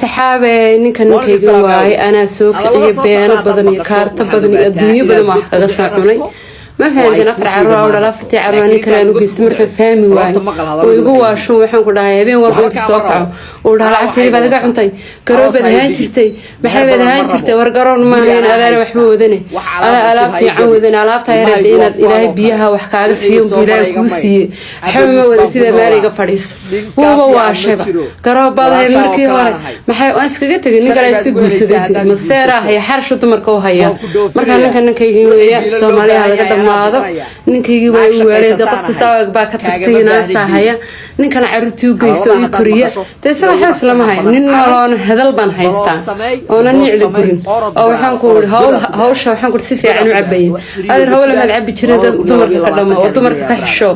Saxaabe, ninka Waan ninkayga islaamay. waaye, anaa soo Hadallada kiciye. soo Beeno socda badan iyo haddaad kaarto maqasho, badan iyo waxaad adduunyo ogaataa badan wax inaad kaga god soo ku cunay. rabto Ma oo ay fahanteen? kuu Afar sii caruur dhammaadaan. dhala, afartii caruur Laakiin ninkan aan u intaan geystay god markaan ku fahmi dhicin, waayo horta maqal oo hadalladu igu waxay waasho. Waxaan ku dhahay habeen walba Waxba intuu kaama soo rabo. kaco uu dhaha, Anaa "Lacagteedii baad iga waxay cuntay, garoob baad aroos ahaan hay jirtay, dhigin. maxay baad Meher ahaan badan ma jirtay?" rabo. War garoon Guri maahayn, anaa adaana haysta. waxba wadane, Wax alaab adaa alaab cusub hay fiican gadin. wadane, alaabtaa yareed Ilmahaygu inaad waa kuwan Ilaahay oo kale. biyaha wax kaaga Wixii siiyo soo unbuu Ilaahay maray kuu iga may. siiyey, waxba ma Adoon wadatida, baan ku meel iga noolaa. fadhiiso. Nin Wuuba kaa fiican ma waashayba, jiro. garoob baad ahayd Walaashaa oo markii kale hore. aan ahay. Maxay waan iskaga tegay, nin kale Sharci iska baad ku helaysaa guursaday, haddaad maseeraa guursato. haya, xarshu dumarka u hayaa. Waan ku dhoofinaya. Markaa ninka ninkaygii Wixii weeya, biilo loo Soomaaliya baahan laga yahay anaa dhammaado. bixinaya. Ninkaygii waa Naag i weelay dee, shaqaysataan qofta ahay. saawag baa ka tagtay, Kaagama naasaa baahni. haya, ninkana caruurtii u geysta oo Hadallada ii haddaad koriya. maqasho, Dee sida isaga ugu waxba islama dhaqsaha hayo, badan nin carab. nooloona hadal baan haystaa Baloor sameey, oona bood nicda sameey, gurin orod oo waxaan ku orod uri hawl godaa ku hawsha waxaan ku uri si fiican u godaa ku cabayay. wax firiyo Adeer, ma hawla maad jiraan. cabi jiray dad dumarka ka dhamo oo dumarka ka 2022 xisho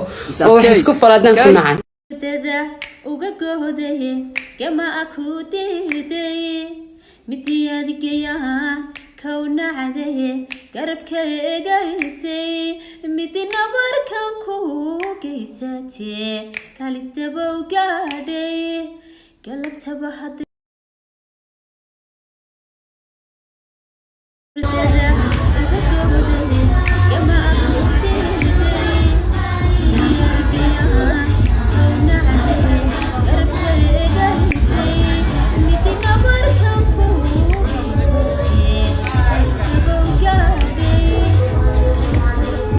oo wax isku falaadaan ku nacay. Dada uga gohdaye gama aku diidaye midiyadgayaan kownacdaye garabkaegaysay midi nabarkan ku geysatee kalisdabow gaadhay galabtaba hadda.